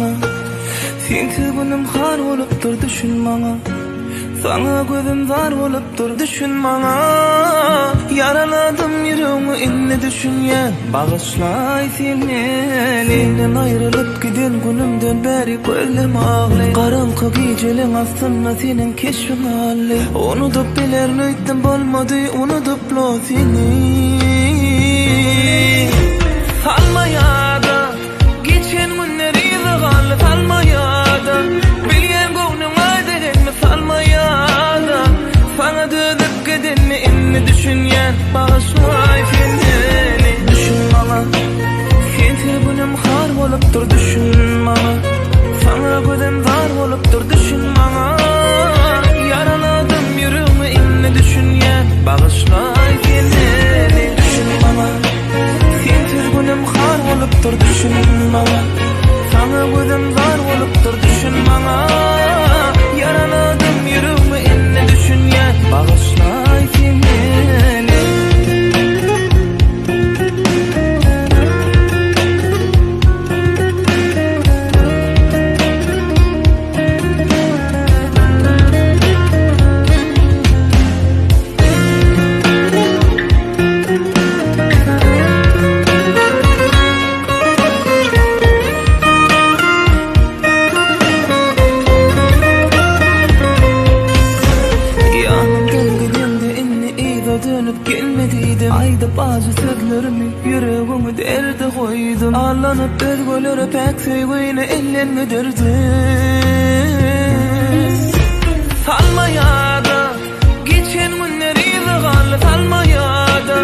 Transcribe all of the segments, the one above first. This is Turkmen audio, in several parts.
maňa. Sensiz günüm har bolupdyr düşün maňa. Saňa gözüm zar bolupdyr düşün maňa. Ýaraladym ýüregiňi indi düşünýän Bagyşlaý sen meni. Senden aýrylyp giden günümden bäri gözlem agly. Garaňky gijeleň astynda seniň keşbiň ally. Unudyp bilerin öýtdüm bolmady unudypla seni. Salma ýada geçen günler yza galdy salma ýada. Bilýän göwnüňe degenmi salma ýada. Saňa dözüp gidenmi indi düşünýän Bagyşlaý sen meni. Düşün maňa Sensiz günüm har bolupdyr düşün maňa. Saňa gözüm zar bolupdyr düşün maňa. Ýaraladym ýüregimi indi düşünýän Bagyşlaý sen meni. Düşün maňa Sensiz günüm har bolupdyr düşün maňa. Saňa gözüm zar bolupdyr düşün maňa. Ýaraladym ýüregimi indi düşünýän Bagyşlaý sen meni. Ýanymdan gideňde indi yza dönüp gelme diýdim. Aýdyp ajy sözlerimi ýüregiňi derde goýdum. Allanyp özgelere päk söýgini elden giderdim. Salma ýada geçen günler yza galdy salma ýada.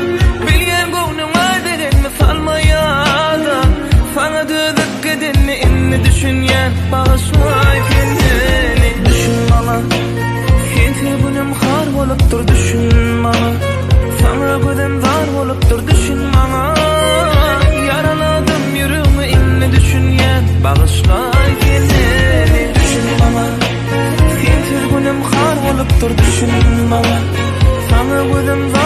Bilýän göwnüňe degenmi salma ýada. Saňa dözüp gidenmi indi düşünýän Bagyşlaý sen meni. Düşün maňa Sensiz günüm har bolupdyr düşün maňa. Saňa gözüm zar bolupdyr düşün maňa. Ýaraladym ýüregimi indi düşünýän Bagyşlaý sen meni. Düşün maňa Sensiz günüm har bolupdyr düşün maňa. Saňa gözüm.